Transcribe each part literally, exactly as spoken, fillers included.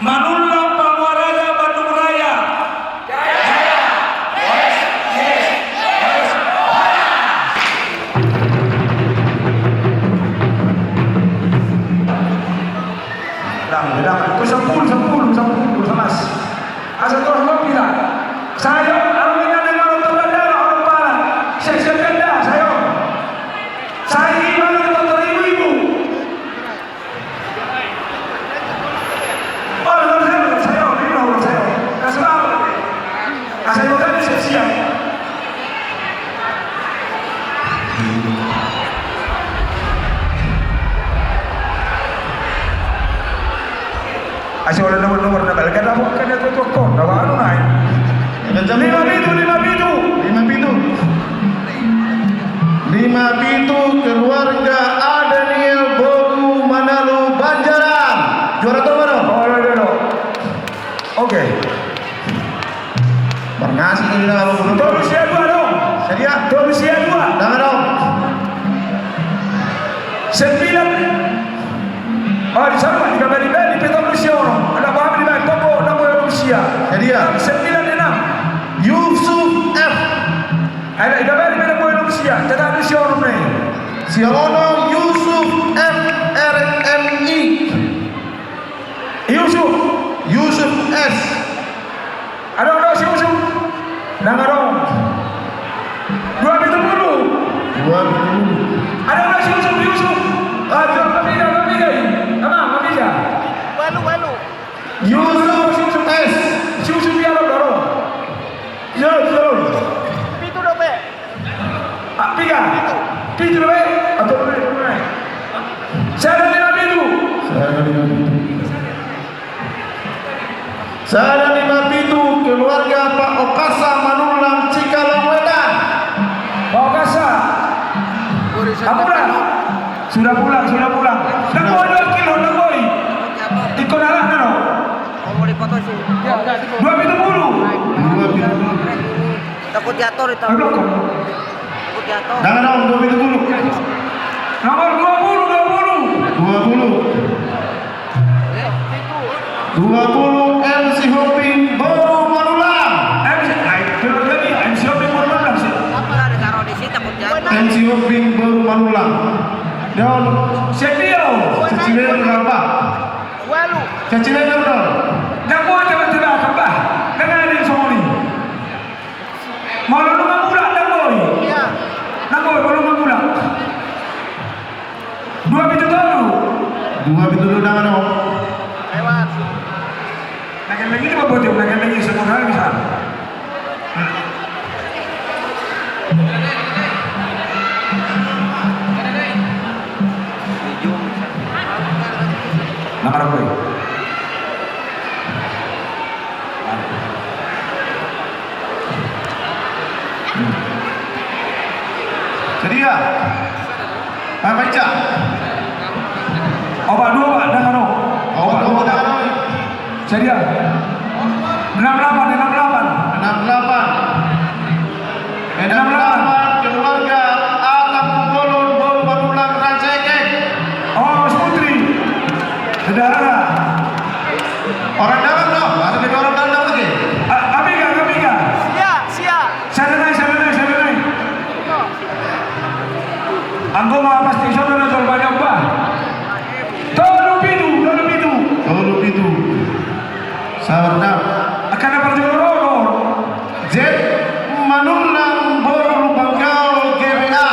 Manullang Pangua Raja Bandung Raya. Dang, dang, ku sampulu, sampulu, sampulu, samas. Asa tu orang bilang, sayang, aku ingat dengan orang tua dan orang pala. Saya, saya, saya, sayang. Saya ingin orang tua ibu-ibu. Asa olo nomor-nomor na balga na bukan na tutup kon na baru naik. Lima pitu, lima pitu. Lima pitu. Lima pitu, keluarga A Daniel Boru Manalu Banjaran. Juara tu mana? Oh, ada, ada. Oke. Marnasi ini nama guru. Tolu sia dua dong. Sadia? Tolu sia dua. Nama dong. Sembilan. Oh, di sana, di kamar di beli, petang Rusia orang. Ada paham di beli, toko, nama Rusia. Jadi ya. Sembilan enam. Yusuf F. Ada di kamar di beli, nama Rusia. Tetap Rusia orang ni. Si Ono Yusuf F R M I. Yusuf. Yusuf S. Ada, ada si Yusuf. Nang ada. Dua pitu pulu. Dua pitu pulu. Ada, ada si Yusuf, Yusuf. Ah, dia, kami dah, kami dah. Apa, kami dah. Walu, walu. Yusuf, Yusuf S. Si Yusuf dia, ada, ada. Ya, ya. Pitu dope. Ah, piga. Pitu dope. Atau dope, dope. Sada lima pitu. Sada lima pitu. Sada lima pitu, keluarga Pak Okasa Manullang Cikalongwetan. Pak Okasa. Ampura. Sudah pulang, sudah pulang. Nang boi, dua kilo, nang boi. Ikon anak, nano. Dua pitu pulu. Dua pitu pulu. Takut jatuh di. Ayo, blok. Takut jatuh. Jangan dong, dua pitu pulu. Nomor dua pulu, dua pulu. Dua pulu. Dua pulu, M C Hopping Boru Manullang. M C, ai, belum lagi, M C Hopping Boru Manullang sih. Apa? Ada taruh di sini, takut jatuh. M C Hopping Boru Manullang. Daun. Setio. Setio berapa? Walu. Caci lebar dong. Nang boi, coba, coba, coba. Dengar ini semua nih. Mau lu nggak mulak, nang boi? Iya. Nang boi, mau lu nggak mulak? Dua pitu tolu. Dua pitu tolu, nang ano? Lewat. Nang lagi ini apa bocor? Nang lagi satu hari bisa. Nomor berapa? Sadia? Apa ica? Opat dua, Pak, dengar dong. Opat dua, Pak. Sadia? Enam delapan, enam delapan. Enam delapan. Enam delapan, keluarga Atam Pungolon, Boru Manullang, Rancaikek. Oh, Mas Putri. Saudara. Orang dalam, no? Masuk ke orang dalam lagi. A-, Amiga, Amiga. Sia, sia. Sada nai, sada nai, sada nai. Anggo ma pasti saudara jol banyak, bah. Tolu pitu, tolu pitu. Tolu pitu. Sabar, Dam. Akan apa jolo, Rono? Z Manullang Boru Banggaol G B A.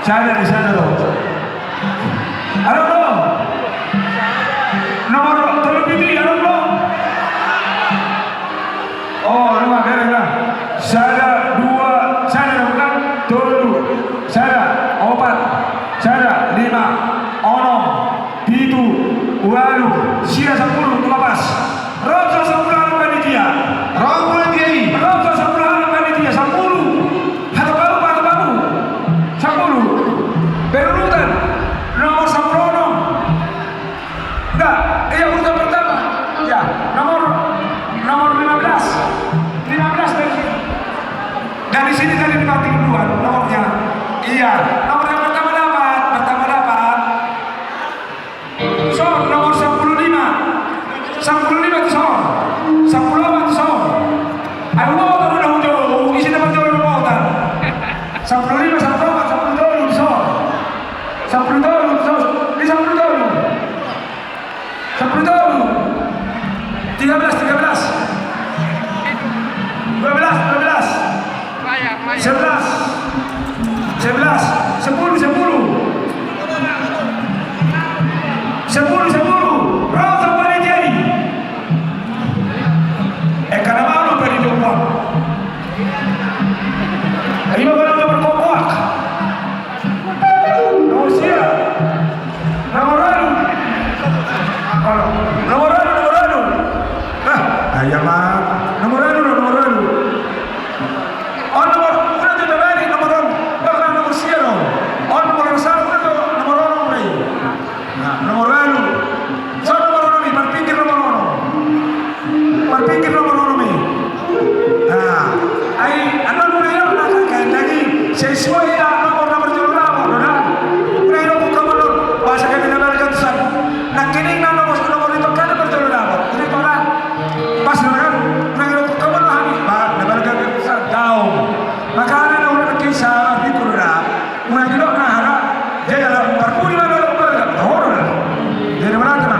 Sada di sana, Dam. Halo, Dam. Nomor tolu pitu, halo, Dam. Oh, ruma, bereng lah. Sada, dua, sada, bukan? Tolu, sada, opat, sada, lima, onom, pitu, ualu, sia, sampulu, dua pas. Ro ma sampulu halak panitia. Ro panitia i. Ro ma sampulu halak panitia, sampulu. Hata baru, hata baru. Sampulu. Berurutan. Nomor sampulu onom. Enggak, iya, urutan pertama. Ya, nomor, nomor lima belas. Lima belas dari sini. Dari sini tadi dipatik duluan nomornya. Iya, nomor yang pertama dapat. Sampulu tolu, sos, di sampulu tolu. Sampulu tolu. Tiga belas, tiga belas. Dua belas, dua belas. Sebelas. Sebelas. Sepuluh, sepuluh. Sepuluh, sepuluh. Rasa panitia i. Eh, karena malu tadi jumpa. Ayo, kalau udah berkokoak. Nomor sia. Nomor anu. Nomor anu, nomor anu. Ah, ayo, Mak. Nomor anu, nomor anu. On nomor, udah tuh, balik nomor on. Pernah nomor sia, no. On nomor satu, udah tuh, nomor on, nomor ini. Nah, nomor ualu. So nomor onom i, marpinggir nomor onom. Marpinggir nomor onom i. Nah, ai, annon do na i, na, na, na, na, sesuai na nomor na marjolo na, nomor na. Unang idok hamu on, bahasa kami na balga tu san. Nangkining na nomor, nomor i tongka na marjolo na, nomor i tongka. Pas na kan, unang idok hamu on, hami, ba, na balga tu san, daong. Makana na ulang kisah di kurda. Unang didok na hata, jadi ala parpudi ma na dok balga, dohonon na. Jadi berarti ma,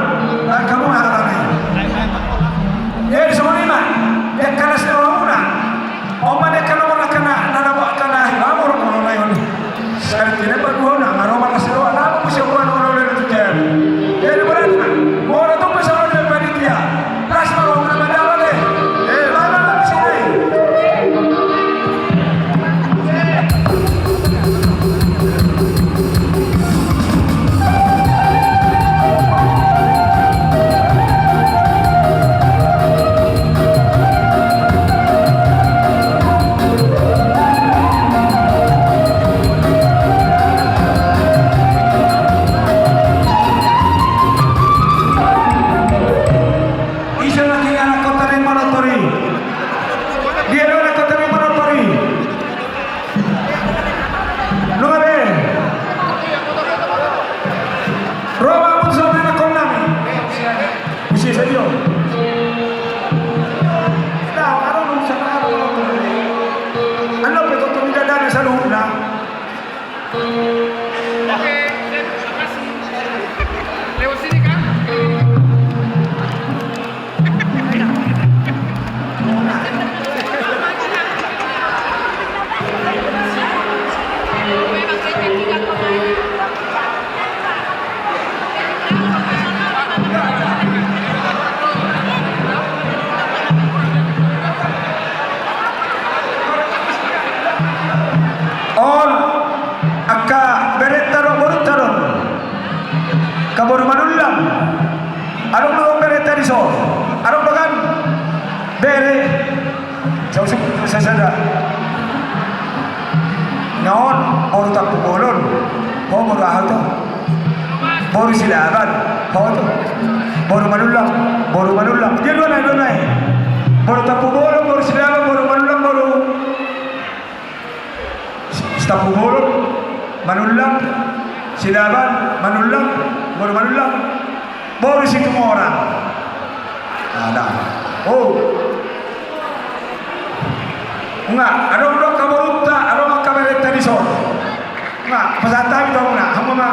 angka muna hata na i. Jadi songon i ma, angka na sidohononmuna. On ma angka nomor angka na, na, na, angka na, i ma muruk muruk na i on. Sekali tidak berdua na, maroma na sidohononmuna, na muruk muruk na i on. Jadi berarti ma, muruk tu pasangan dan panitia. Ise na dia na kota ni Manotori. Dia na kota ni Manotori. Nunga be. Roma pun sampai na kona ni. Bisa saja. Nah, kalau lu sana ada Manotori. Anda betul-betul tidak ada saluhutna. Oke, sip, makasih. Lewat sini, Kang. On, angka berenta dohot borunta do on. Angka boru Manullang. Adong do berenta dison. Adong do kan? Bere. Sausik sasada. Na on, boru Tampubolon. Ho, boru aha tu? Boru Silaban. Ho tu. Boru Manullang. Boru Manullang. Dia dua nai, dua nai. Boru Tampubolon, boru Silaban, boru Manullang, boru Tampubolon, Manullang, Silaban, Manullang, boru Manullang, boru Situmorang. Ada. Oh. Nga, adong do angka borunta, adong angka berenta dison. Nga, pasahat hami tu hamuna, hamu ma.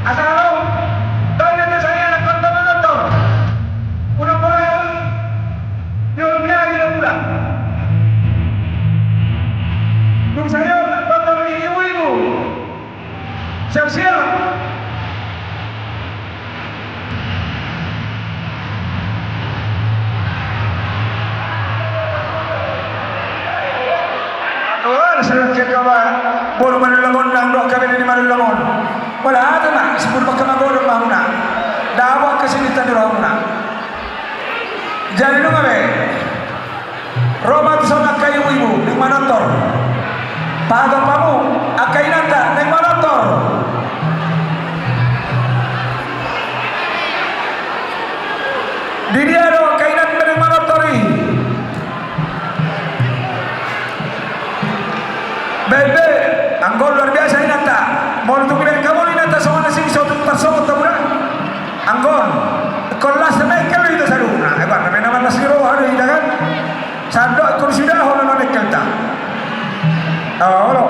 Asa alo, tong na sai anak kota Manortor. Unang pola, jol biar di dalam. Dung sai anak kota ibu-ibu. Siap-siap. Doan, sedang cek apa? Boru Manullangon, nang dohot kabere ni Manullangon. Wala ada ma, sebut pakai magodang mahuna. Dapat kesini tadi rohuna. Jadi nunga be. Ro ma tuson angka ibu-ibu naeng manortor. Pahatop hamu angka inanta naeng manortor. Di dia do angka inanta naeng manortor i? Bebe, anggo luar biasa inanta. Molo tung dibaen hamu inanta songon na sing so tung tarsongon taburan. Anggo on, ingkon las na mengkel do hita saluhutna. Ebar na mena manlas ni roha do hita kan. Sandok ingkon sudahon na mengkelta. Olo.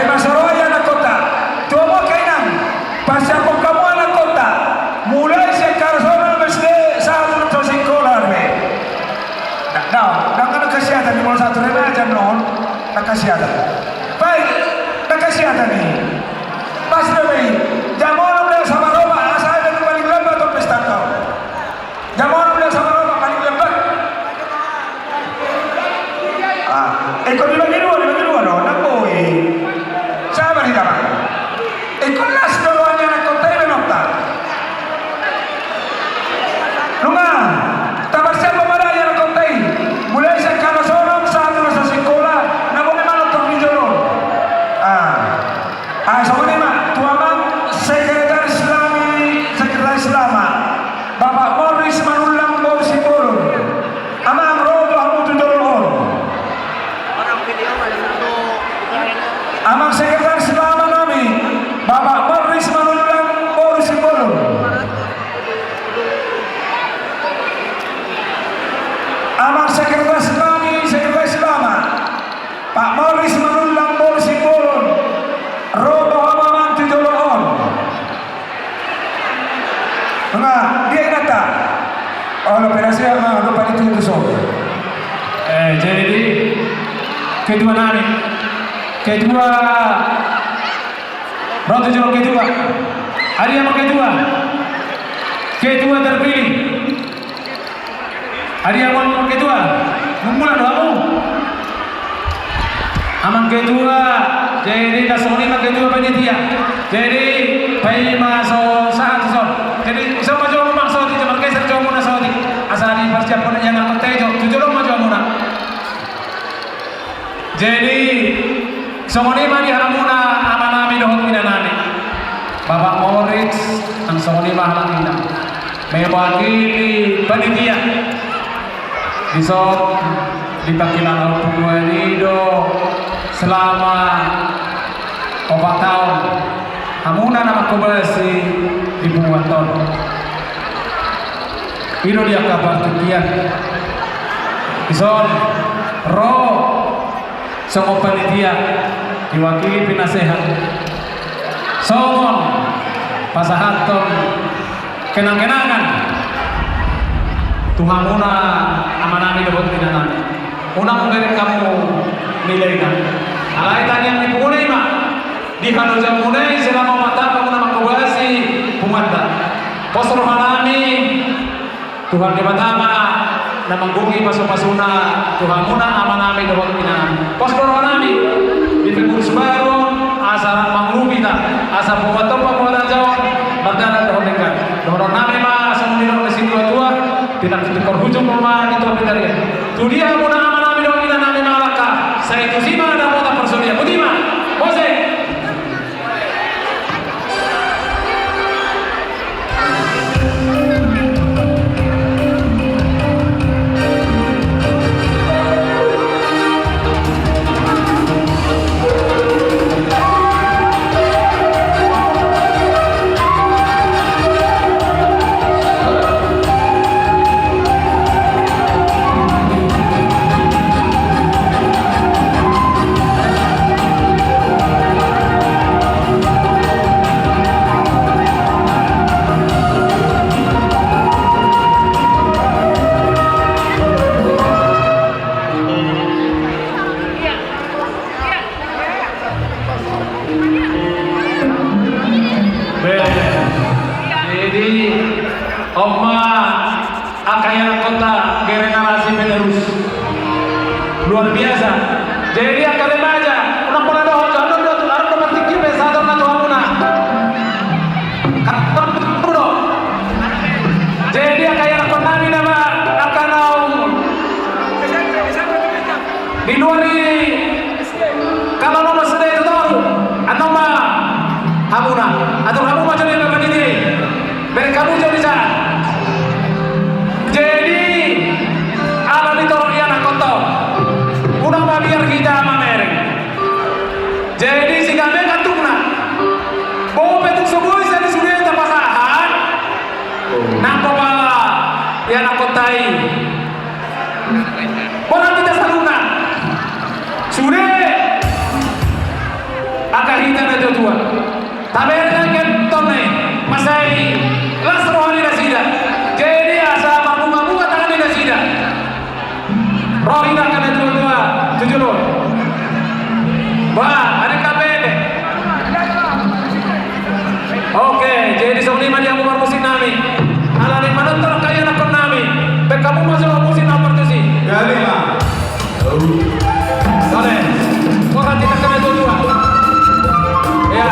Ima so ro i anakkonta. Tua ma angka inang, parsiapon hamu anakkonta. Mulai sian kalas onom S D sahat tu na so sikola be. Ndang, ndang, ndang, ndang kasihatan i molo sahat tu remaja annon. Ndang kasihatan. Baik, ndang kasihatan i. Pas do be i. Jam onom do sabar oba, asa ada tu paling lambat on pesta on. Jam onom do sabar oba, paling lambat. Ah, ingkon dibagi dua, dibagi dua do, ndang boi. Sabar hita ma. Ingkon las do roha ni anakkonta i be nonta. Nunga, taparsiap ma roha ni anakkonta i. Mulai sian kalas onom sahat tu na so sikola, na boi manonton di jolo on. Ah. Ah, songon i ma, tu amang sekretaris nami, sekretaris lama, Bapak Morris Manullang boru Simbolon. Amang, ro do hamu tu jolo on. Amang sekretaris lama nami, Bapak Morris Manullang boru Simbolon. Amang sekretaris nami, sekretaris lama, Pak Morris Manullang boru Simbolon, ro do hamu amang tu jolo on. Nunga, dia inanta. Olo, penasehat ma, olo, panitia tu son. Eh, jadi, ketua nami. Ketua, ro tu jolo ketua. Hadia ma ketua. Ketua terpilih. Hadia ma amang ketua, mulak do hamu. Amang ketua, jadi na songon i ma ketua panitia. Jadi, paima so sahat tu son. Jadi, so ma jo hamu amang saotik, margeser jo hamu na saotik. Asa diparsiaphon i anakkonta i jo, tu jolo ma jo hamuna. Jadi, songon i ma di hamuna amanami dohot inanami. Bapak Moritz, nang songon i ma halak inang. Mewakili panitia. Dison, dipangkilala ompu i do selama opat taon. Hamuna na mangkobasi di punguan on. I do di angka partingkian. Dison, ro songon panitia, diwakili penasehat. Songon pasahathon kenang-kenangan tu hamuna amanami dohot inanami. Unang hubereng hamu nilaina. Alai tangiang ni punguanta i ma. Di halojaonmuna i selama opat taon hamuna mangkobasi punguanta. Pos rohanami, Tuhan Debata ma na manggohi pasu-pasuna tu hamuna amanami dohot inanami. Pos do rohanami di pengurus baru on, asa rap mangurupi hita, asa punguanta on, punguan raja on mardalan dohot denggan. Dohononnami ma songon nidok ni situa-tua, pinangido tu parhujung ma di tua pitarian. Tu dia hamuna amanami dohot inanami mangalangka, sai tusi ma dapotan parsaulian. Boti ma. Mose. Be, jadi, on ma angka ianakhonta generasi penerus. Luar biasa. Jadi angka remaja, unang pola dohot, jo, andon do, andon do partingki pe sahat on na tu hamuna. Kan, do. Jadi angka ianakhonnami nama, angka naung di luar i, kalau nomor sudah itu tahu, andon ma hamuna, atur hamu ma jo di bapak ini, bereng hamu jo di sana. Jadi, ala ni torop ianakhonta on, unang mabiar Tabereng angka tong i, mansai las roha ni nasida. Jadi asa marbunga-bunga tangan ni nasida. Ro hita angka na tua-tua tu jolo. Bah, adong angka pede. Oke, jadi songon i ma di hamu parmusik nami. Ala ni manonton angka ianakkon nami. Baen hamu ma jolo musik na partusi. Jadi ma. Boleh. Kau kan tidak kena dua-dua. Ya.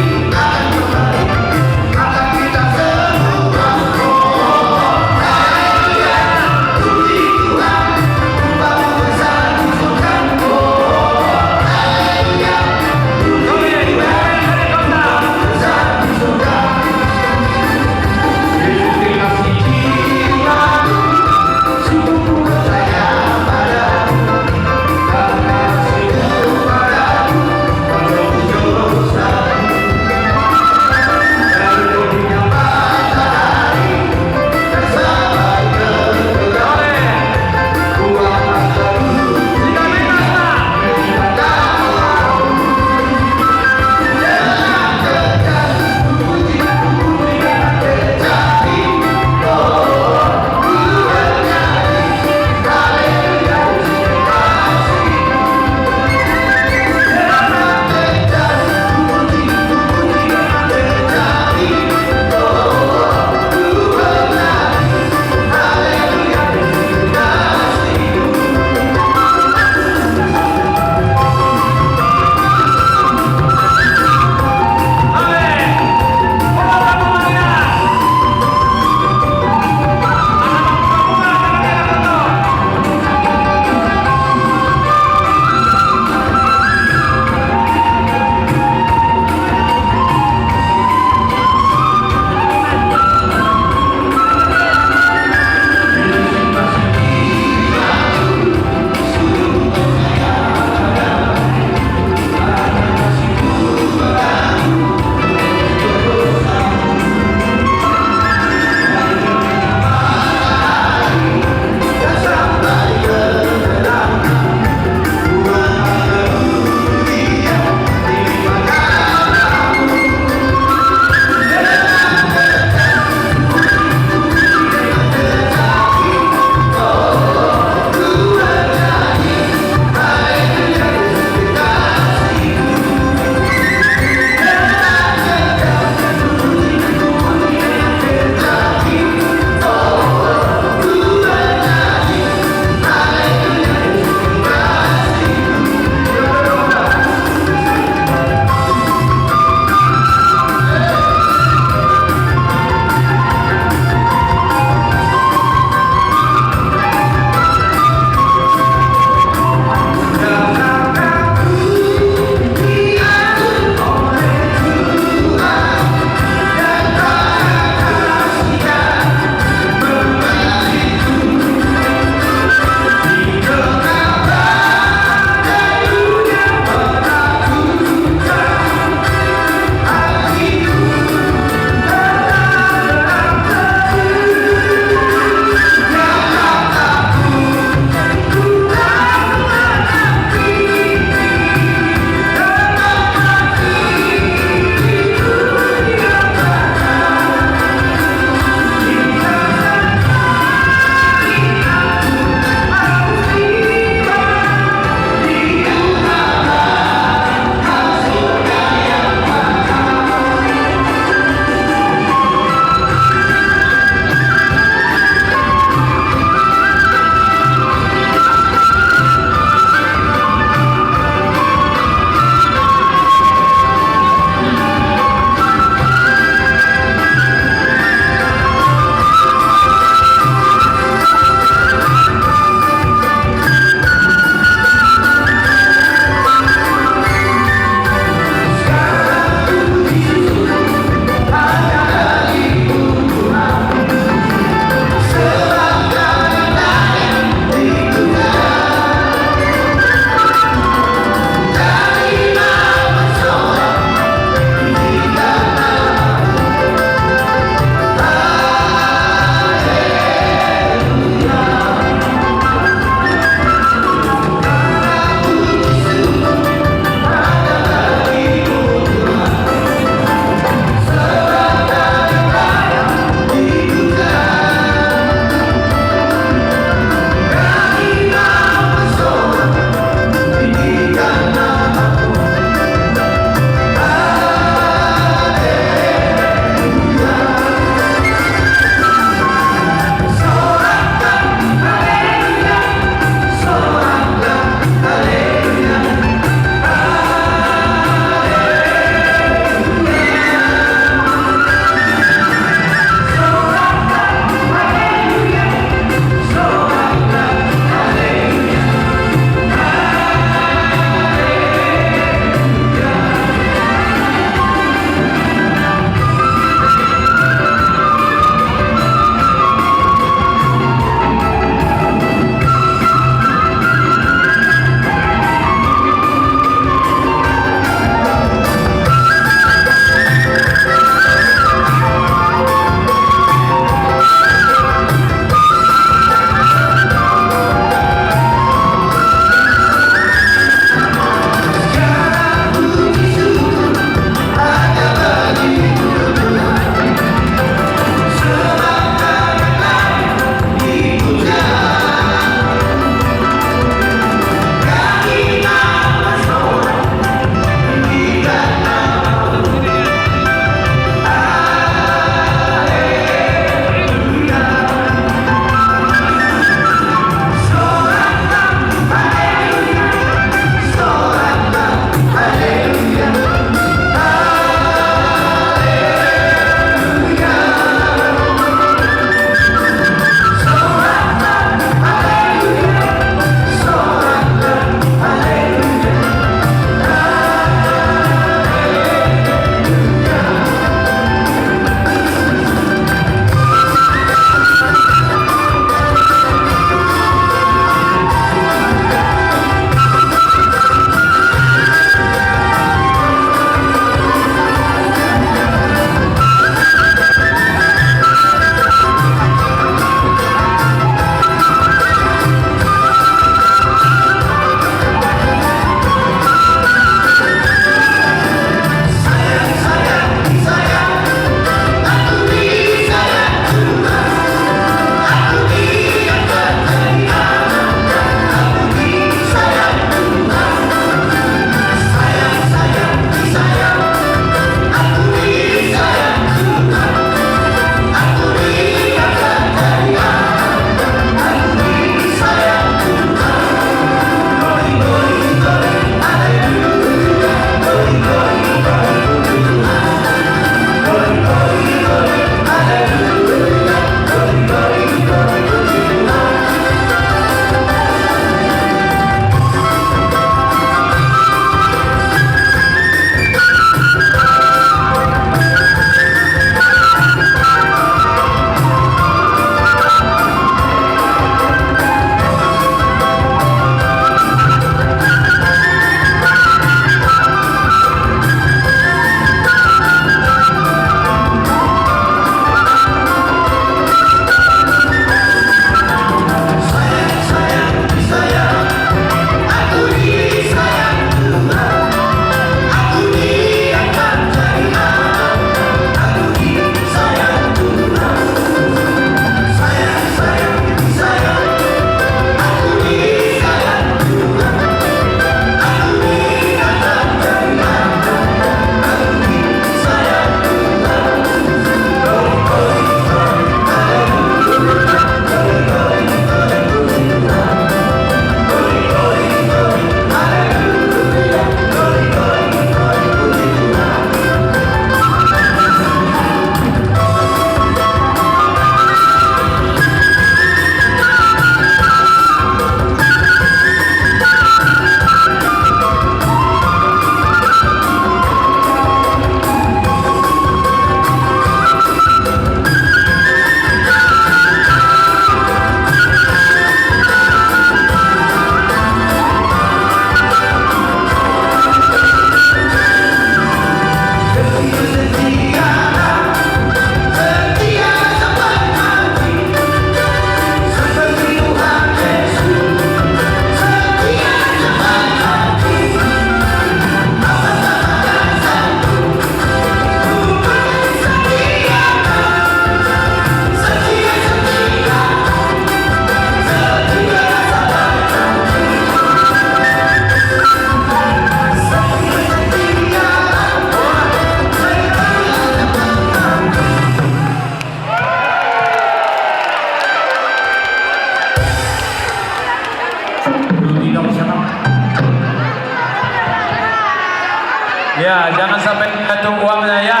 Ya, jangan sampai jatuh uangnya ya.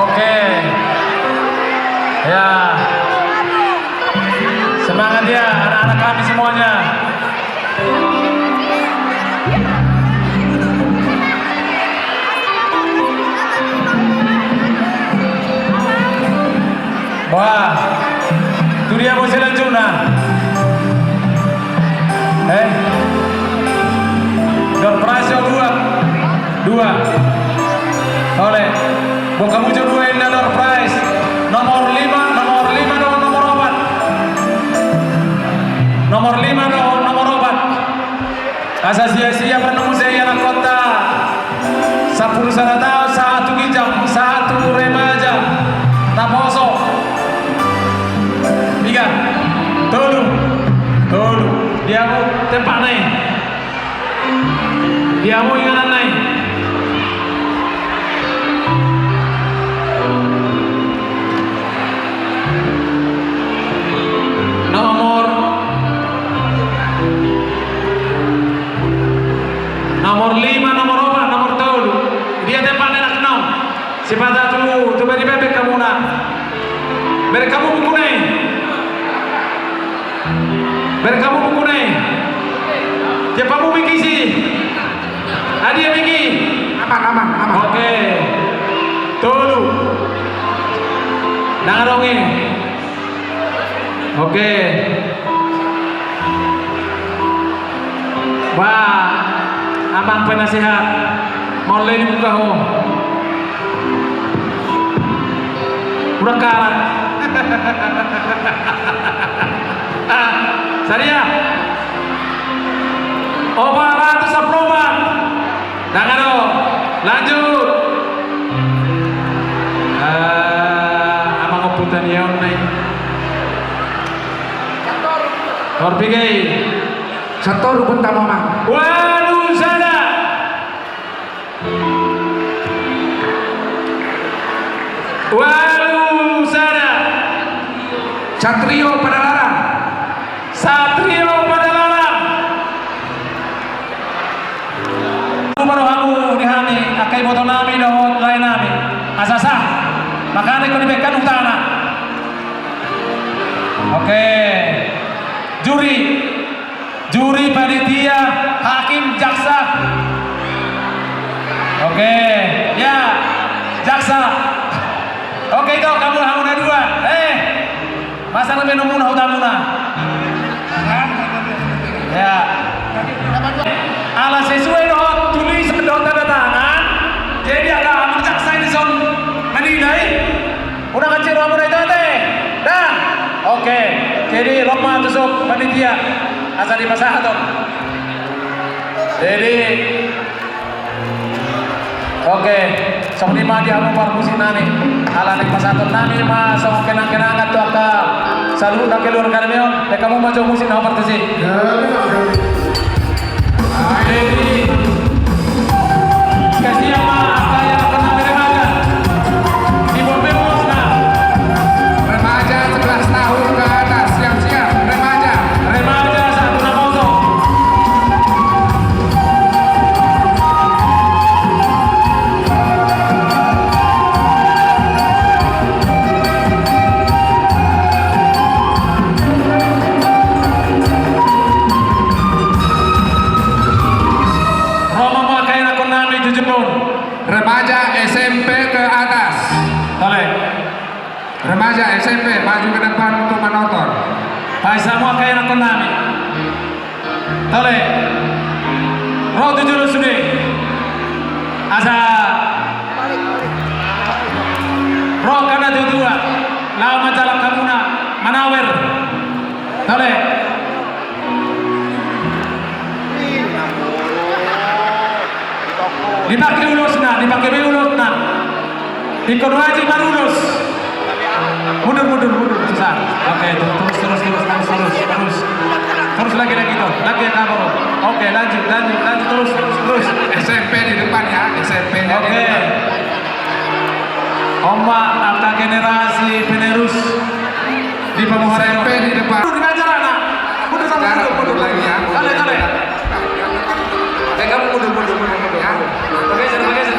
Oke. Ya. Semangat ya anak-anak kami semuanya. Wah, tu dia mo selanjutna. Eh, door prize dua. Dua. Ole. Buka muncul dua inna door prize. Nomor lima, nomor lima dohot nomor opat. Nomor lima dohot nomor opat. Asa sia-sia panumuse ianakhonta. Sampulu sada taon, sahat tu ginjang, sahat tu remaja. Naposo. Piga. Tolu. Tolu. Dia mo tempatna i. Dia mo ingananna i. Nomor, nomor lima, nomor opat, nomor tolu. Dia tempatna, anak naung. Sipata tu, tu beri bebek hamuna. Beri hamu bukuna i. Beri hamu bukuna i. Tiap hamu mik isi. Adi ya mik i. Aman, aman, aman. Oke. Tolu. Nang adong i. Oke. Wah, amang penasehat. Mauliate dibuka ho. Udah karat. Ah, sadia. Opat ratus sampulu opat. Dang adong. Lanjut. Ah, amang ompunta ni on nai. Nomor piga i. Sator rupun tama ma. Ualu sada. Ualu sada. Satrio Padalarang. Satrio Padalarang. Lupa do hamu di hami, angka iboto nami dohot lae nami. Asa sah. Makana ingkon dibaen hutana. Oke. Juri. Juri, panitia, hakim, jaksa. Oke, ya, jaksa. Oke, itu kamu, kamu na dua. Eh, masa na benomuna hutamuna? Ya. Ala sesuai dohot tulis dohot tanda tangan. Jadi ala hamu jaksa i dison menilai. Unang kecil hamu na ito ate. Dah. Oke. Jadi ro ma tusuk panitia. Asa dipasahat on. Jadi oke. Songon i ma di hamu parmusik nami. Ala ni pasahaton nami ma songon kenang-kenangan tu angka saluhutna keluarga nami on. Baen hamu ma jo musik na ho partusi. Jadi siap-siap ma angka ianakhon nami remaja. Di bawah bebas na. Remaja sebelas tahun ke atas, siap-siap. Remaja. Remaja satu na kosong. Ro ma angka ianakhon nami tu jolo on. Remaja S M P ke atas. Tole. Remaja S M P maju ke depan untuk manortor. Paisa hamu angka ianakhon nami. Tole. Ro tu jolo sude. Asa ro angka na tuatua. Laho manjalang hamuna manawer. Tole. Dipake ulosna, dipake be ulosna. Ingkon wajib marulos. Mundur, mundur, mundur, susah. Oke, terus, terus, terus. Terus lagi, lagi, tuh. Lagi ya, kamu. Oke, lanjut, lanjut, lanjut, terus, terus, terus. S M P di depan ya, S M P-nya di depan. Oke. On ma angka generasi penerus di Pamuhara. S M P di depan. Mundur, di acara, nak. Mundur, mundur, mundur, mundur. Lagi ya. Tole, tole. Eh, kamu mundur, mundur, mundur, mundur. Ya. Bergeser, bergeser.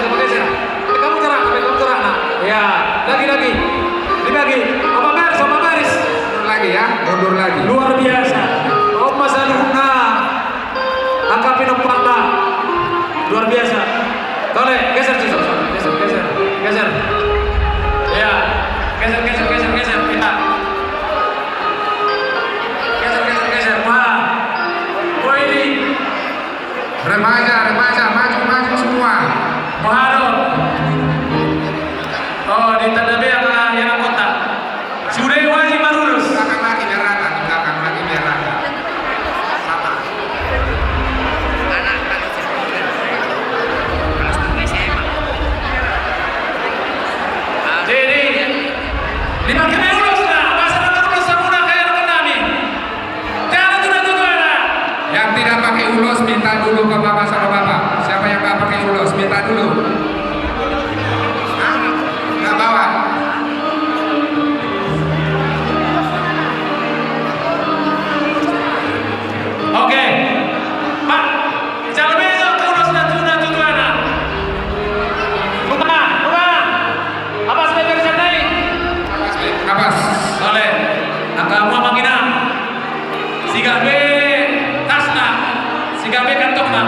Dipakai ulos na, masa na ulos samuna kaya rokon nami. Jala tu na tutu ada. Yang tidak pakai ulos minta dulu ke mama sama papa. Siapa yang nggak pakai ulos minta dulu. Hah? Nggak bawa. Oke. Pak, jalo be jo tu ulos na tu na tutu ada. Rumah, rumah. Apas be barisan nai. Apas. Boleh. Angka mua mangina. Siga be tasna. Siga be kantongna.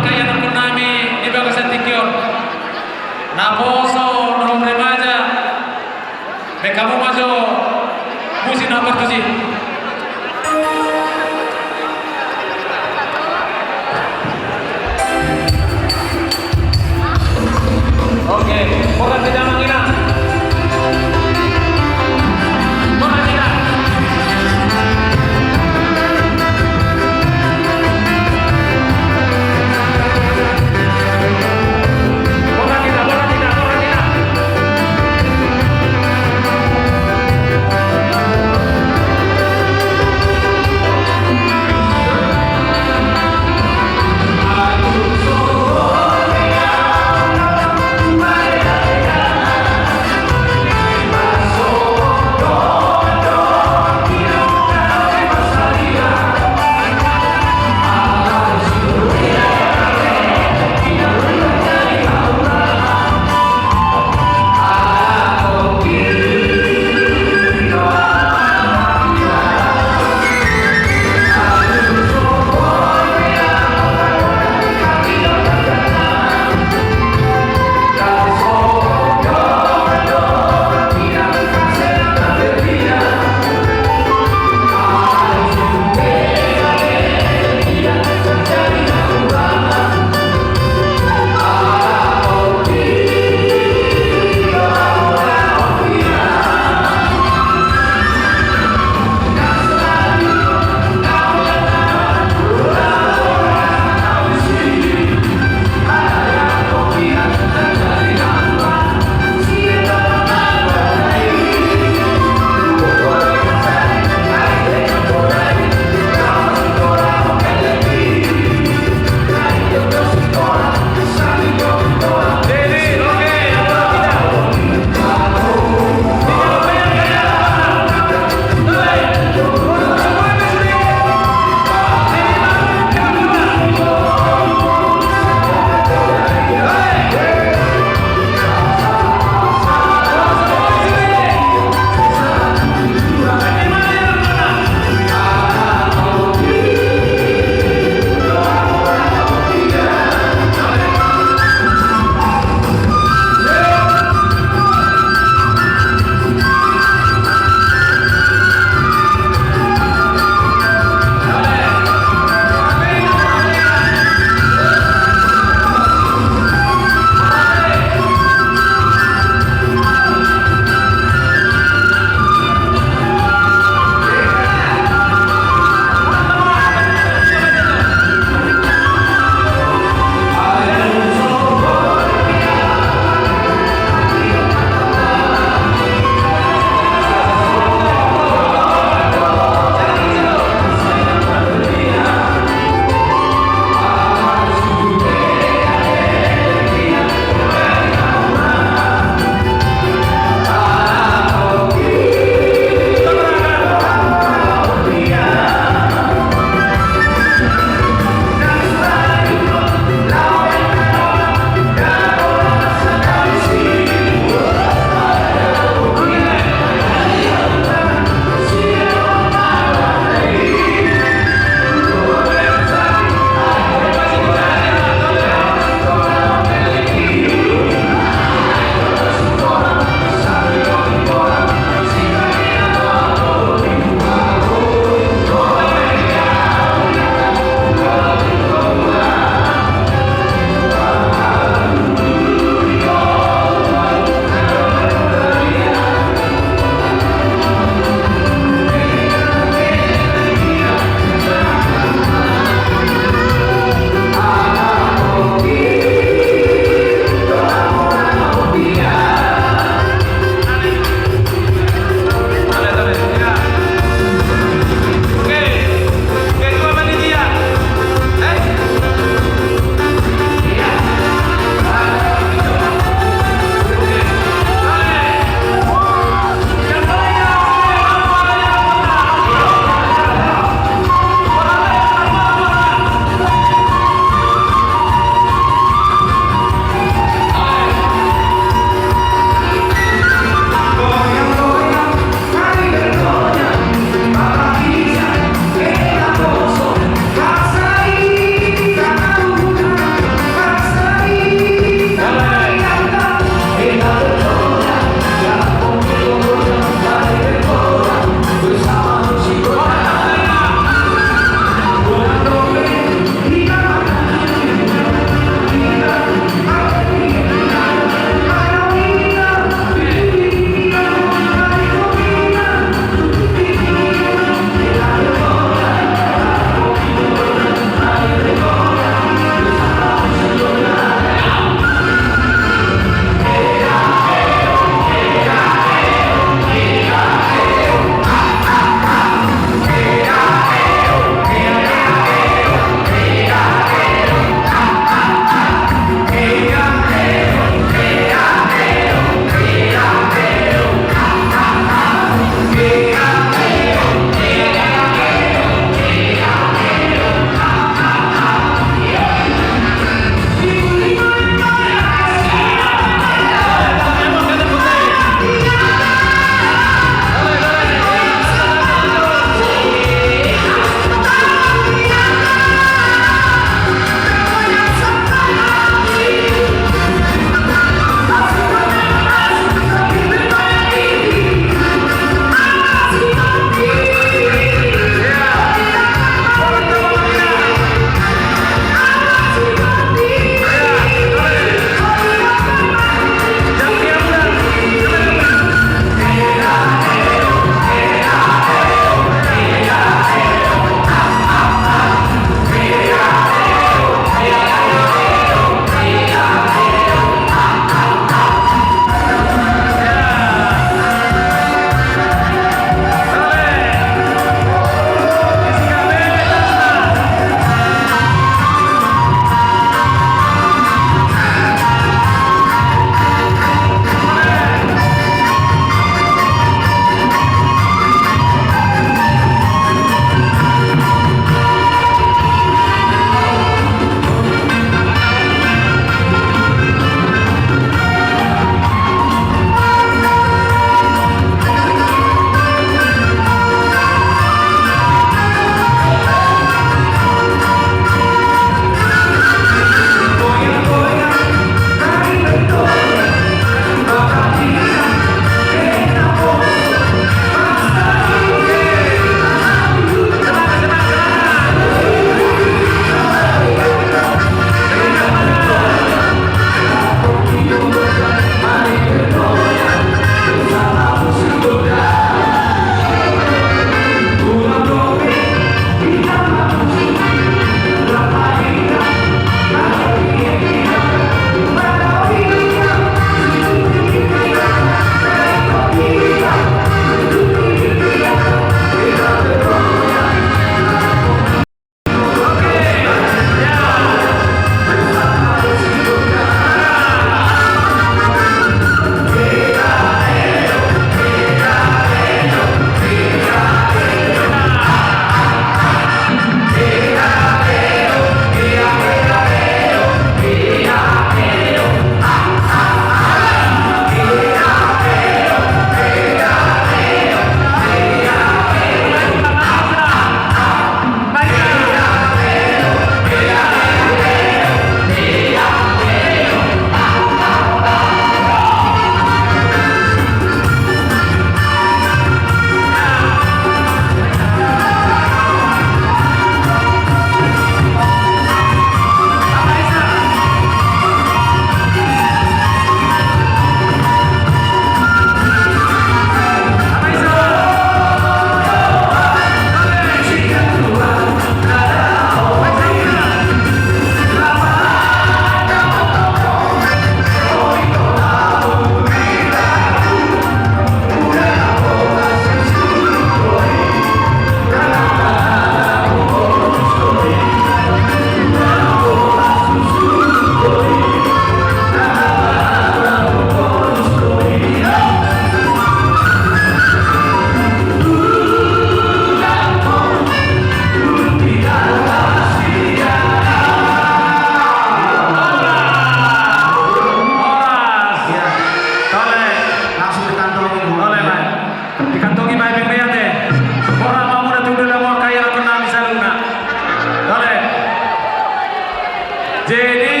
Jadi,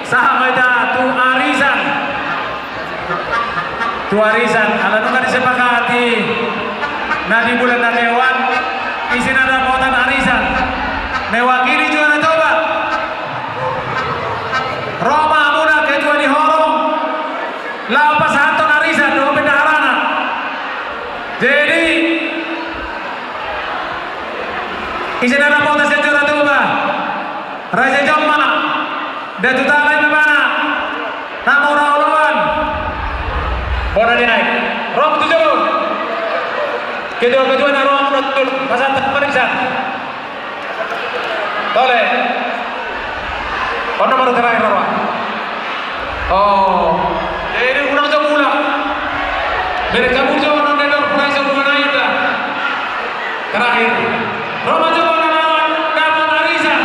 sahat ma hita tu arisan. Tu arisan, ala nunga disepakati na di bulan na teuan, ise na dapotan arisan. Mewakili Juara Toba. Ro ma hamuna ketua ni horong. Laho pasahathon arisan dohot bendaharana. Jadi, ise na dapotan sian Juara Toba? Raja Jolma, Datu Tala Ibebana, na mora oloan. Bona ni ai. Ro tu jolo. Ketua-ketua na ro tu jolo. Pasahat tu arisan. Tole. On ma ro terakhir, ro. Oh. Jadi unang jo mulak. Bere kamu jo on, on, on, prize on, on, on, on. Terakhir. Ro ma jo on, on, on, on, dapot arisan.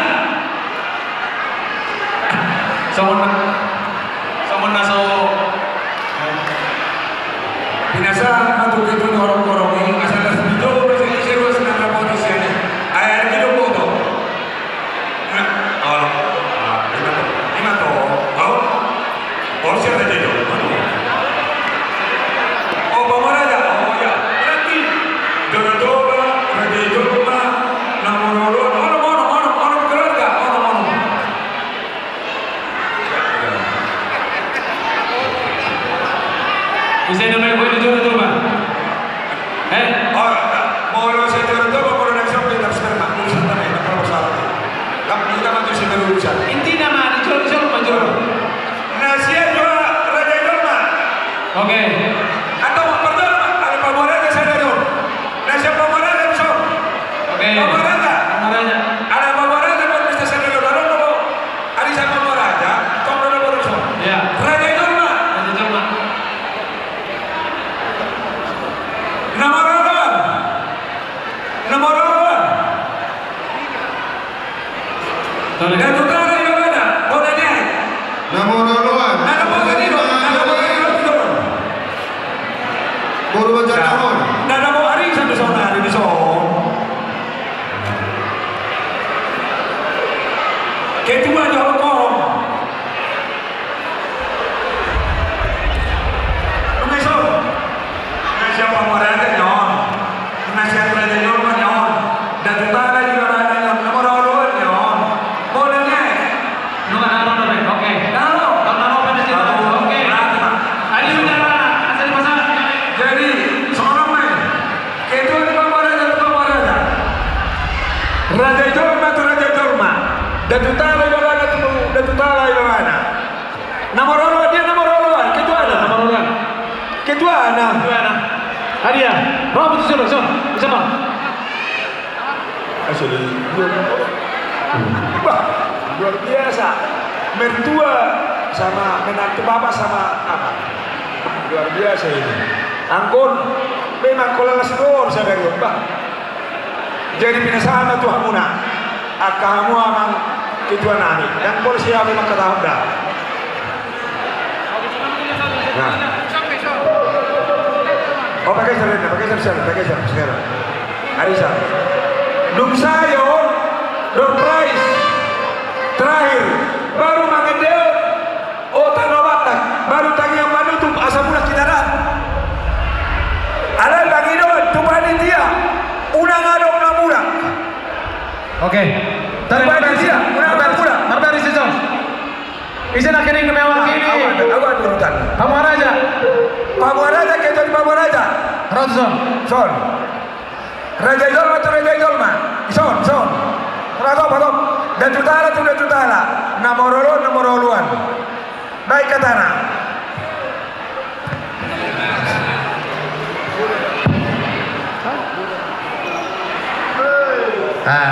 Songon na, songon na so. Binasaha ma tu ketua ni horong-horong i, asa las di jolo, asa ise ruas na dapotan sian i. Ai, ai, di do boto. Nah, olo. Ah, ima to. Ima to. Au. Olo, sian na di jolo. Oh, Bang Raja. Oh, ya. Berarti Juara Toba, Raja Jolma, na mora oloan. Olo, olo, olo, olo, keluarga. Olo, olo. Ise na main kue di Juara Toba? Eh? Oh, molo sian Juara Toba, molo na sian Peter Sperma, urusan tanah, na kalau masalah. Tapi kita maju sian urusan. Intina ma di jolo, jolo ma jolo. Na sian Juara, Raja Jolma. Oke. Atau Parjolma, ada Pamuaraja sadari on. Na sian Pamuaraja, so. Oke. Pamuaraja. Pamuaraja. Ada Pamuaraja, bisa sadari on. Ada Pamuaraja. Ari sian Pamuaraja, tong do na boru so. Iya. Raja Jolma. Raja Jolma. Na mora oloan. Na mora oloan. Tole. Datu Tala Ibebana, bona ni ai. Na mora oloan. Na mora oloan. Na mora oloan. Boru Banjar Nahor. Na, na mora arisan di son, ari di son. Ketua ni horong-horong. Nunga i son. Na sian Pamuaraja ni on. Na sian Raja Jolma ni on. Datu Tala Ibebana ni on. Na mora oloan ni on. Bona ni ai. Nunga na ro dope, oke. Na ro. Nunga na ro dope, oke. Mati ma. Ayo, udah, asal dipasangan. Jadi, songon on ma i. Ketua ni Pamuaraja tu Pamuaraja. Raja Jolma tu Raja Jolma. Datu Tala Ibebana tu Datu Tala Ibebana. Na mora oloan, dia na mora oloan, ketuana. Na mora oloan. Ketuana. Ketuana. Adia, ro tu jolo, son, siapa? Asli. Wah, luar biasa. Mertua sama menantu, bapak sama anak. Luar biasa ini. Angkon, memang kola las gor sadari on, bah. Jadi pinasahat ma tu hamuna. Angka hamu amang ketua nami. Yang polisi hami mangkatahon da. Nah. Oh, pakai serena, pakai serena, pakai serena. Arisan. Dung sae on, door prize. Terakhir, baru mangendehon. Oh, tano batak, baru tangiang manutup, asa mulak hita da. Alai pangidoan tu panitia, unang adong na mulak. Oke. Tu panitia, unang adong na mulak. Marbari si son. Ise na kening na mewakili. Awan, awan urutan. Pamuaraja. Pamuaraja, ketua ni Pamuaraja. Ro tu son. Son. Raja Jolma tu Raja Jolma. Ison, ison. Patok, patok. Datu Tala tu Datu Tala. Na mora oloan, na mora oloan. Baik hatana. Ah.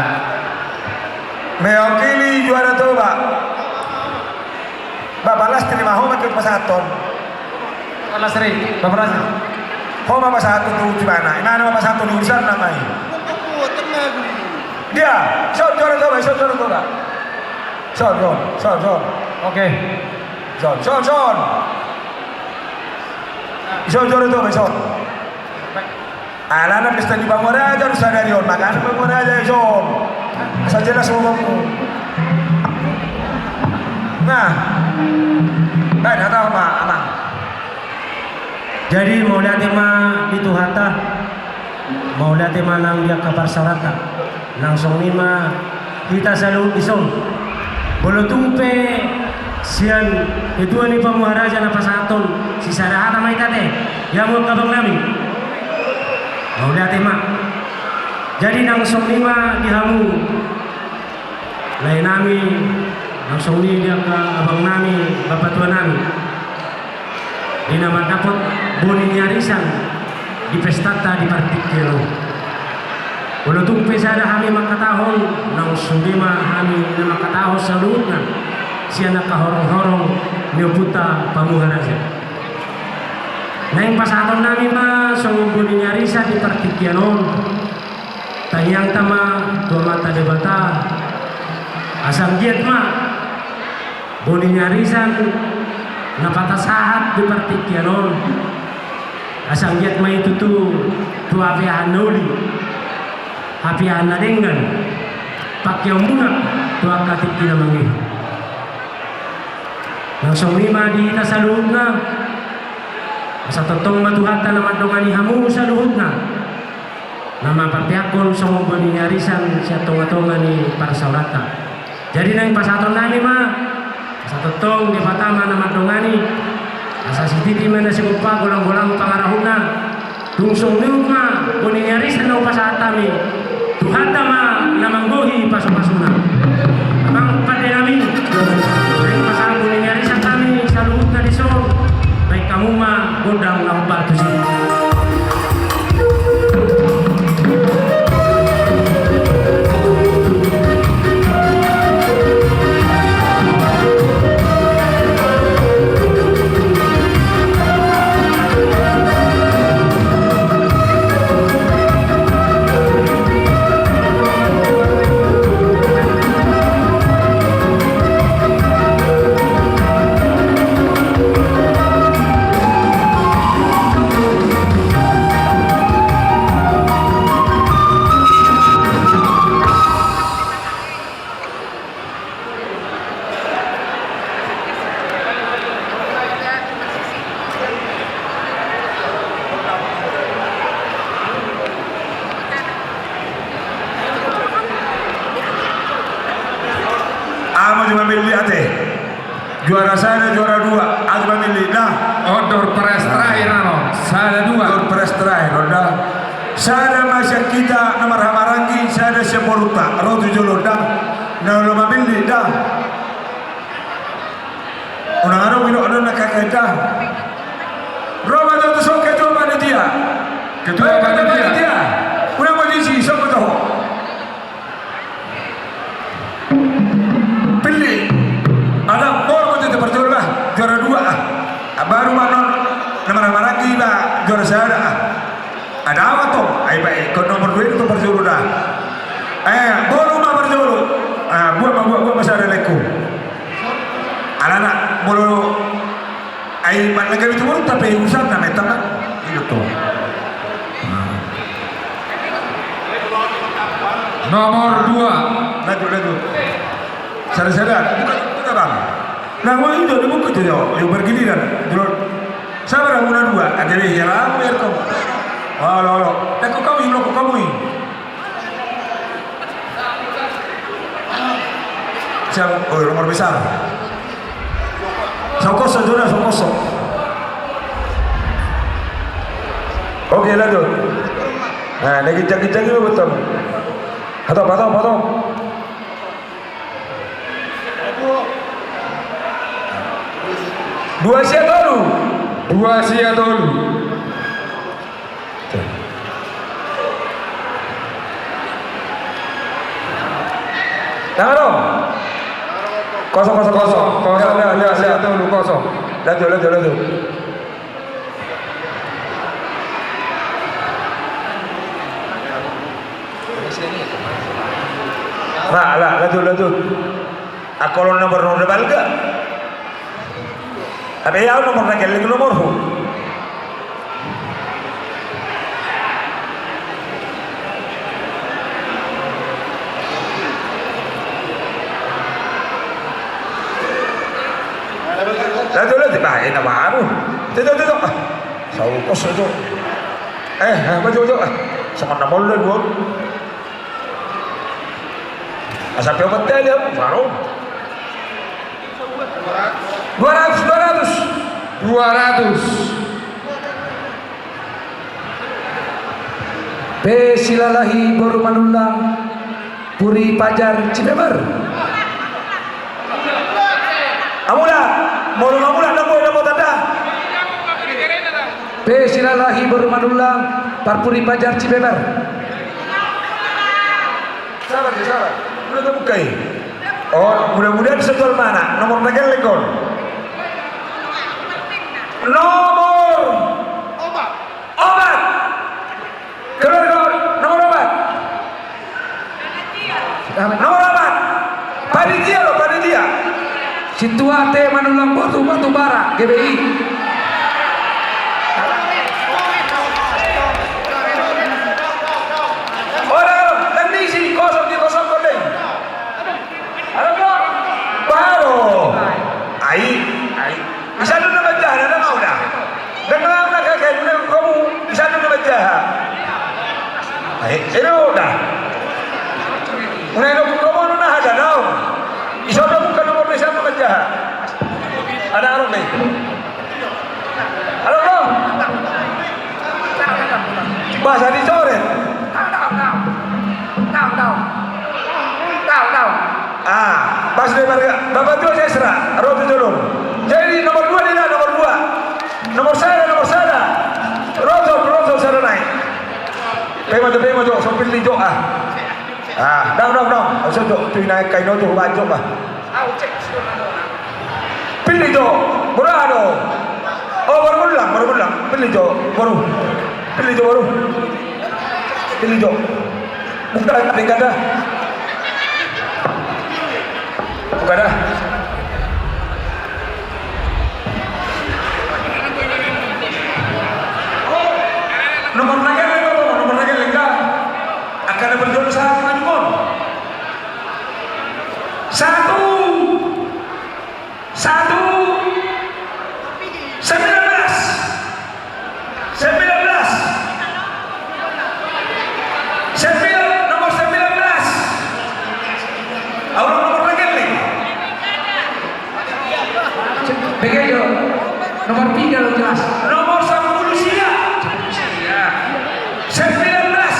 Mewakili Juara Toba. Bapak Lastri ma, ho ma tu pasahathon. Bapak Lastri, Bapak Lastri. Ho ma pasahathon tu ibana. Ibana ma pasahathon urusan nama i. Dia, son, son, son, son, son, son. Son, son, son, son. Oke. Son, son, son. Son, son, son, son. Alana pesta ni Pamuaraja do sadari on, makana Pamuaraja i son. Asa jelas omonmu. Nah, baen hata ma, Amang. Jadi, mauliate ma di Tuhanta, mauliate ma nang di angka parsaoranta. Nang songon i ma hita saluhut dison. Molo tung pe sian ketua ni pamuharaja na pasahathon, sisada hata ma hita ate, di hamu angka abang nami. Mauliate ma. Jadi, nang songon i ma di hamu lae nami, nang songon i di angka abang nami, bapa tua nami, di na mandapot boni ni arisan di pestanta di partingkian on. Molo tung pe sada hami mangkatahon, nang songon i ma hami na mangkatahon saluhutna sian angka horong-horong ni ompunta pamuharaja. Naeng pasahaton nami ma songon boni ni arisan di partingkian on. Tangiangta ma tu Amanta Debata, asa anggiat ma boni ni arisan na patasahat di partingkian on, asa anggiat ma i tutu tu hapeahan na uli, hapeahan na denggan, pangkeonmuna tu angka tingki na mangihut. Nang songon i ma di hita saluhutna, asa tongtong ma Tuhanta na mandongani hamu saluhutna, na mamparpeakhon songon boni ni arisan sian tonga-tonga ni parsaoranta. Jadi naeng pasahaton nami ma, asa tongtong Debata ma na mandongani, asa sititi ma na sigompa, golang-golang pangarahutna. Tung songon i ma boni ni arisan na hupasahat hami, Tuhanta ma na manggohi pasu-pasuna. Amang pande nami, naeng pasahat boni ni arisan hami saluhutna dison, baen hamu ma gondang na hombar tusi. Aha ma jo mamillit ate. Juara sada, juara dua, aha ma mamillit da. On door prize terakhir anu, sada dua. Door prize terakhir on da. Sada ma sian hita na marhahamaranggi, sada sian borunta. Ro tu jolo da. Na olo mamillit da. Unang adong i do, adong na kakak da. Ro ma jo tu son ketua panitia. Ketua panitia. Unang ma disi, son ma jo. Pilih. Ada mor ma jo tu parjolo lah, juara dua ah. Baru ma non na marhahamaranggi ba juara sada ah. Ada awa tong, ai ba i, ingkon nomor dua i tu parjolo da. Eh, boru ma parjolo. Ah, buat ma, buat, buat ma sada laengku. Alana molo ai ma na gabe tu boru, tapi urusanna metang na. I do tong. Nomor dua. Lanjut, lanjut. Sada, sada. Buka, buka, Bang. Nah, gua itu, dibuka itu, yo. Yo, bergiliran. Dulu. Sabar, guna dua. Ada deh, ya, lah, biar kau. Halo, halo. Dah, kau, kau, ini, kau, kau, ini. Siap, oh, nomor besar. Songkos, saudara, songkos. Oke, lanjut. Nah, lagi cagi-cagi, betul. Atau, atau, atau. Dua sia tolu. Dua sia tolu. Tangan dong. Kosong, kosong, kosong. Kosong, kosong. Dah, dah, dah, dah. Dua sia tolu, kosong. Lanjut, lanjut, lanjut. Nah, lah, lanjut, lanjut. Aku lo nomor, nomor balga. Tapi ya nomor na gelleng nomorhu. Laju, laju, bah, enak baru. Tuh, tuh, tuh, tuh. Ah, saukos itu. Eh, eh, maju, maju. Ah, sama nama lu dua. Asa pe opat kali, ya, baru. Dua ratus, dua ratus. Dua ratus. Pe silalahi boru Manullang, Puri Pajar Cibeber. Amula, molo amula, namo, namo tanda. Pe silalahi boru Manullang, Parpuri Pajar Cibeber. Sabar, sabar. Udah terbuka, ya? Oh, mudah-mudahan sejual mana? Nomor na gelleng on. Nomor opat. Keluar, keluar. Nomor opat. Nomor opat. Panitia lo, panitia. Sintua te Manullang Boru Batubara, G B I. Ora, ora, dan diisi kosong, dikosongkon dei. Halo, bro. Baru. Ai, ai. Bisa dulu baca, ada mau dah. Dengan anak kakek, dengan kamu, bisa dulu baca. Ai, ini udah. Udah, udah, kamu udah ada, tahu. Bisa udah buka nomor, bisa dulu baca. Ada orang nih. Halo, bro. Bahasa dicoret. Ah, pas dia mereka, Bapak Tua Sesra, Roto Jolong. Jadi nomor dua dia, nomor dua. Nomor sada, nomor sada. Roto, Roto sada naik. Pema jo, pema jo, sopil di jo, ah. Ah, dong, dong, dong. Oso jo, tu naik kain ojo, bajo, bah. Pilih jo, murah do. Oh, baru pulang, baru pulang. Pilih jo, baru. Pilih jo, baru. Pilih jo. Buka, buka dah. Buka dah. Nomor na gelleng, nomor na gelleng, dah. Akan berjuang sama dengan nomor. Satu. Satu. Sembilan belas. Sembilan belas. Sembilan, nomor sembilan belas. Aula nomor na gelleng. Begitu. Nomor tiga lo jelas. Nomor sepuluh sia. Sembilan belas.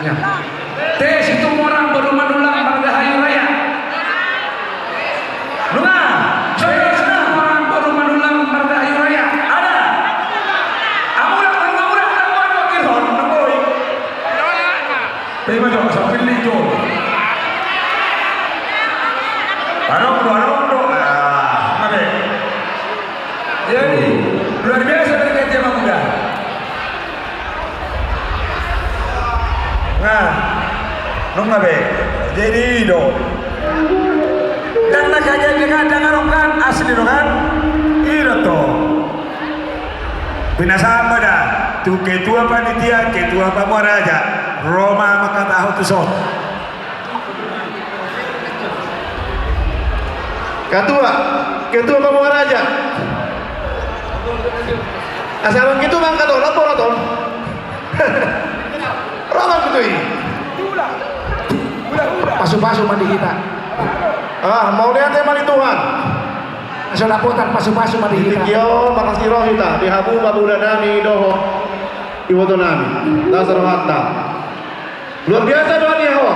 Ya. Te Situmorang boru Manullang marga Hayu Raya. Nunga, Te Situmorang boru Manullang marga Hayu Raya. Ada. Amula, amula, amula, amula, amula, amula. Terima jo, sambil lijo. Arong do, arong do. Ah, mana? Jadi, luar biasa berkat Anak Muda. Nah, nunga be. Jadi i do. Ndang na kaget kan, ndang adong kan, asli do kan? I do tong. Pinasahat ma da tu ketua panitia, ketua pamuara aja. Ro ma mangkatahon tu son. Ketua, ketua pamuara aja. Asa bang ketua mangkatahon, lapor atau? Ro ma ketua i. Pasu-pasu ma di hita. Ah, mauliate ma di Tuhan. Asa dapotan pasu-pasu ma di hita. Di tingki on, makasih ro hita. Di hamu, pamuda nami, dohot iboto nami. Las rohanta. Luar biasa do nian ho.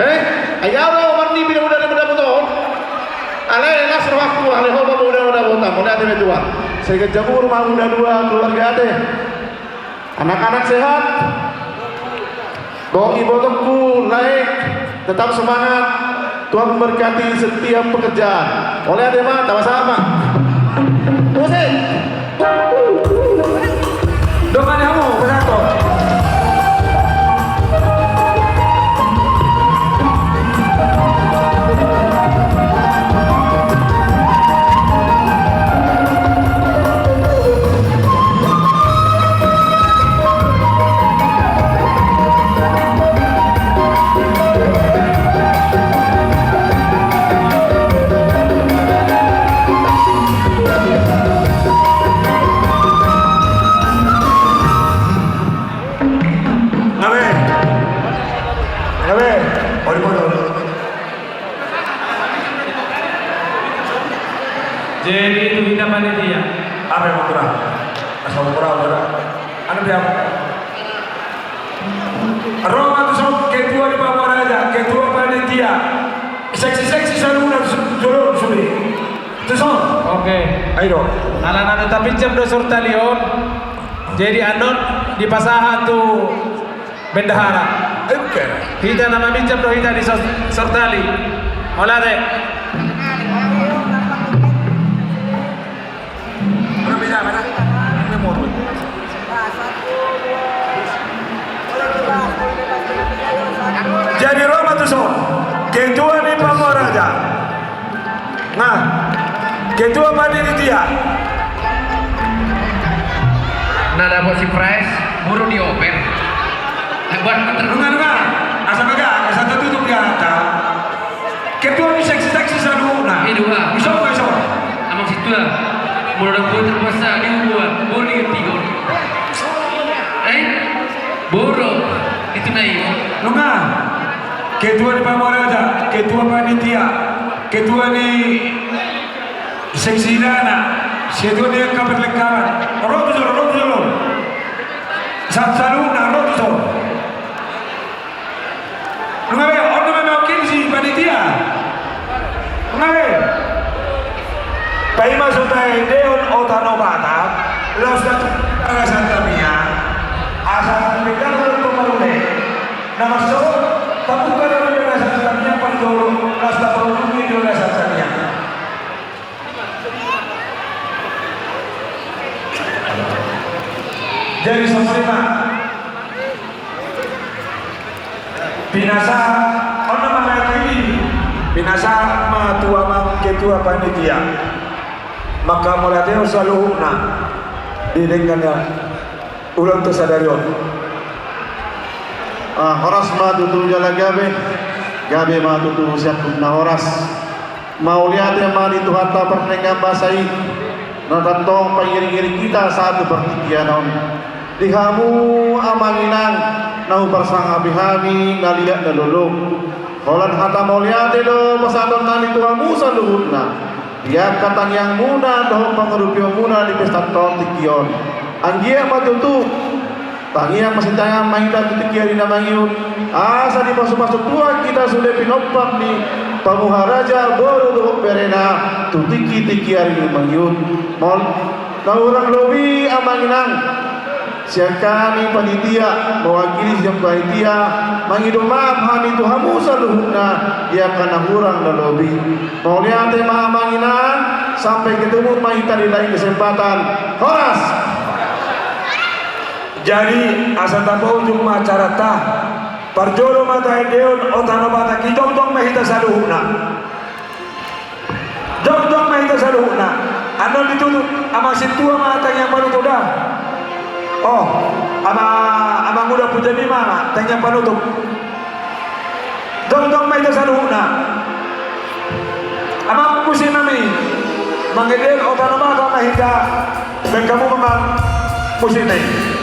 Eh, ai au do marnipin uda na mendapot on. Alai las rohangku, alai ho ma uda na mendapot on. Mauliate ma di Tuhan. Sai ganjang umur ma uda dua keluarga ate. Anak-anak sehat. Dohot ibotongku, lae, tetap semangat. Tuhan memberkati setiap pekerjaan. Mauliate ma, tamba sehat ma. Musik. Dongani hamu, pasahathon. Jadi tu hita panitia. Apa yang kurang? Asal kurang, kurang. Anu dia. Ro ma tu son, ketua ni Pamoraja, ketua panitia. Seksi-seksi saluhutna tu jolo sude. Tu son. Oke. Ayo. Ala na tapinjam do sortali on. Jadi annon dipasahat tu bendahara. Oke. Hita na maminjam do hita di sor-, sortali. Mauliate. Jadi ro ma tu son, ketua ni Pamoraja. Nah, ketua panitia. Na dapot surprise, buru dioper. Buat nunga, nunga. Asa baga, asa tatutup di hata. Ketua ni seksi-seksi saluhutna. Ido, ah. Iso, iso. Amang Situa. Molo dapot terpaksa di hubungan. Boleh tiga. Eh? Boro. Itu na i. Nunga. Ketua ni Pamoraja, ketua panitia, ketua ni seksi dana, ketua ni angka perlengkapan. Ro tu jolo, ro tu jolo. Sa-, saluhutna, ro tu jolo. Nunga be, on do memang mewakili si panitia. Nunga be. Paima so taendehon Ota Nobata, laos na tu bagasan tangiang, asa tu bagasan tangiang. Na marso, tabuka do di bagasan tangiang parjolo, laos taparujung di bagasan tangiang. Jadi songon i ma. Pinasahat, on do ma na i, pinasahat ma tu amang ketua panitia. Manghamauliateon saluhutna di denggan na ulaonta sadari on. Ah, horas ma tutu jala gabe, gabe ma tutu sian na horas. Mauliate ma di Tuhanta pardenggan basa i, na tongtong pangiringiring hita sahat tu partingkian on. Di hamu amang inang, na huparsangapi hami na liat na lolo. Holan hata mauliate do pasahatonnami tu hamu saluhutna. Di angka tangiangmuna dohot pangurupion muna di pesta on tingki on. Anggiat ma tutu tangiang ma sitangiang ma hita tu tingki ari na mangihut. Asa dipasupasu Tuhan hita sude pinomparna, pamuhar raja, boru dohot berena tu tingki-tingki ari na mangihut. Molo na hurang lobi amang inang, sian hami panitia, mewakili sian panitia, mangido maaf hami tu hamu saluhutna di angka na hurang na lobi. Mauliate ma amang inang, sampai ketemu ma hita di lain kesempatan. Horas. Jadi asa tapaujung ma acaranta. Parjolo ma taendehon Ota Nobata, jongjong ma hita saluhutna. Jongjong ma hita saluhutna. Annon ditutup, amang sintua ma tangiang panutup da. Oh, ama, amang uda puja ni mama, tangiang panutup. Jongjong ma hita saluhutna. Amang pusinami, mangendehon Ota Nobata ma hita. Baen hamu ma amang pusinami.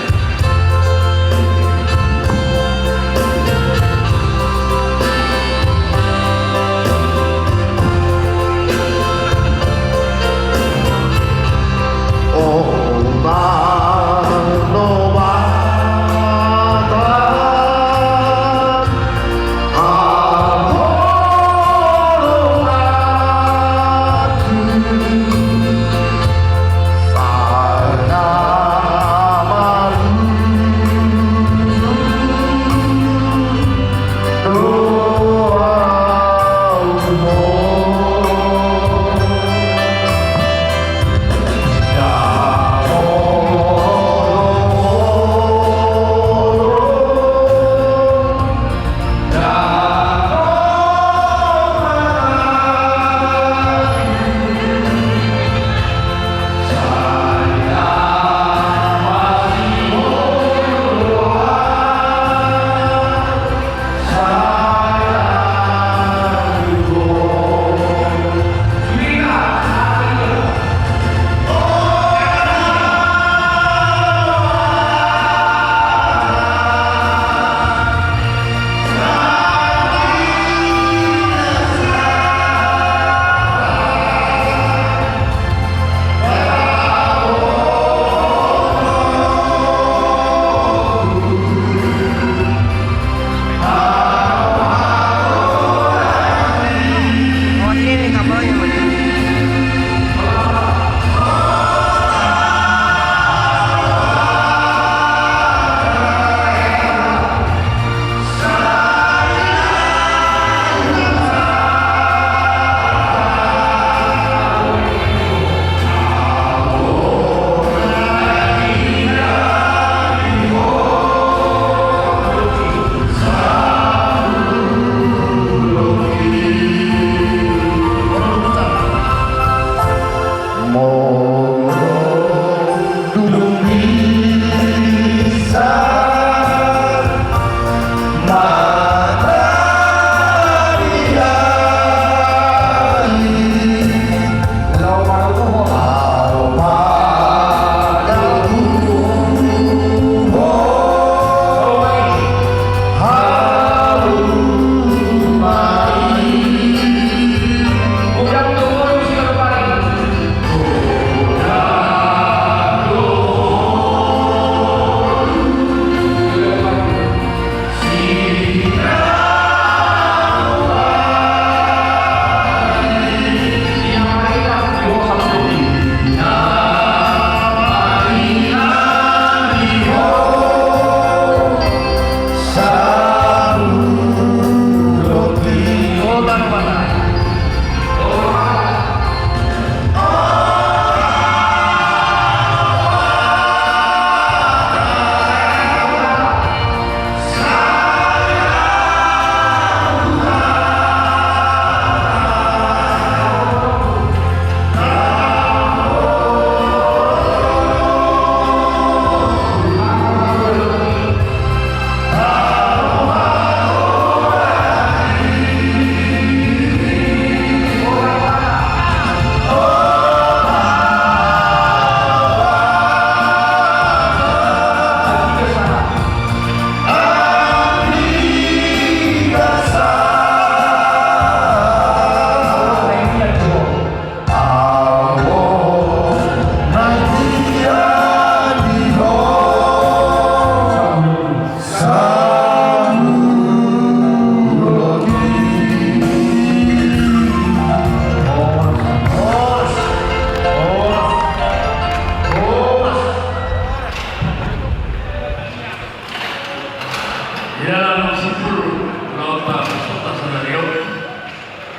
Di dalam simpul ulaonta, episodeta sadari on,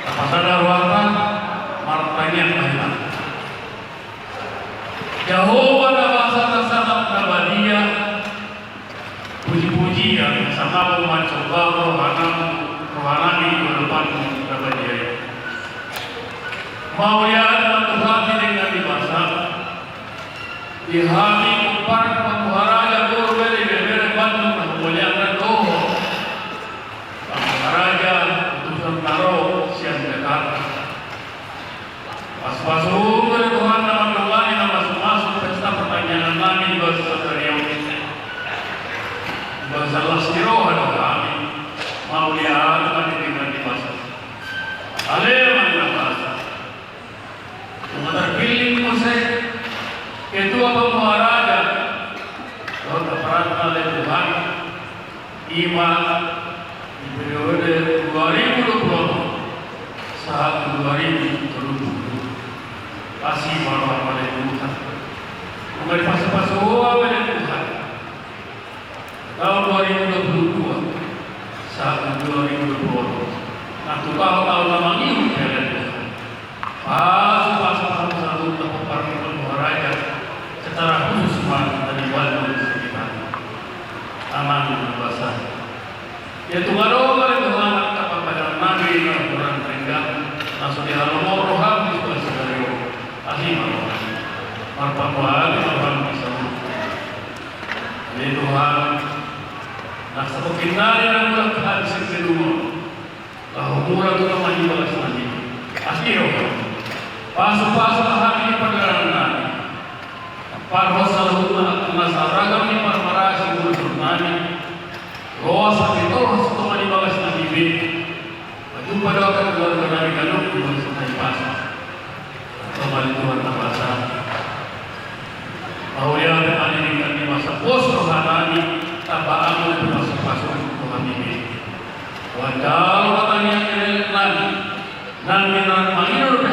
tapasada rohanta martangiang ma hita. Jahowa na basa na sangap na badia, pujipujian na sangap mansombahon rohanami, rohanami di adopanmu na badia i. Mauliate ma tu Ho denggan ni basa, di hami pomparan, panggual raja, boru, bere, ibebere, bandung na humaliangna dohot panggual raja utusan na ro sian Jakarta. Pasupasu ma ale Tuhan na mandongani na mamasu-masu pesta partangiangannami di bagasan sadari on. Di bagasan las ni roha do hami mauliate ma di denggan ni basa. Ale Amang na basa. Nunga tarpillit muse ketua panggual raja dohot aparatna ale Tuhan. Ima di periode dua ribu dua puluh onom sahat tu dua ribu tolu puluh. Asi ma roham ale Tuhan. Nunga dipasupasu Ho ale Tuhan. Taon dua ribu dua puluh dua sahat tu dua ribu dua puluh onom. Nang tu taon-taon na mangihut pe ale Tuhan. Pasupasu ma saluhutna pomparan ni panggual raja, secara khusus ma na di Bandung sekitar. Amang na basa. Ia tung adong ma ale Tuhan angka parpadanannami na hurang denggan, na so dihalongop roham di bagasan sadari on. Asi ma roham. Marpanggual ma roham di saluhut. Ale Tuhan, na sapungkin nari na mulak hami sian benua on. Laho mulak tu tano i bagas nami. Asi roham. Pasupasu ma hami di pardalanannami. Parhon saluhutna angka na sauragam ni parmarasi mursunnami. Loas hami torus tu tano i bagas nami be. Pajumpa do angka keluarganami ganup di bagasan na hinapasu. Antong ale Tuhan na basa. Mauliate ma di denggan ni basa, pos rohanami, tamba Amang na pasupasu tu hami be. Huanjalo ma tangiang ni leleng nami, nang di na mangido dope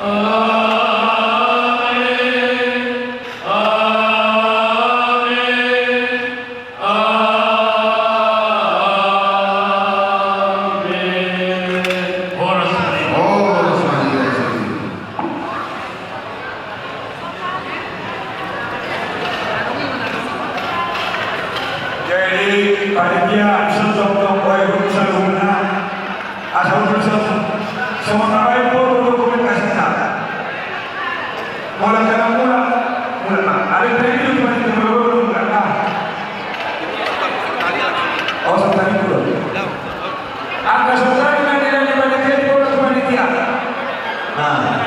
Amen. Amen. Amen. Horas ma di. Horas ma di. Jadi, panitia, sosok tokoh, ibu, saluhutna. Asa usul, sosok. Semua tahu, ibu, dokumentasi, nah. Mula kana mula, mula, nah. Ada yang tadi itu, cuma itu, mula, mula, mula, nah. Oh, satu tadi dulu. Angka satu tadi, nanti, nanti, panitia, ibu, panitia. Nah.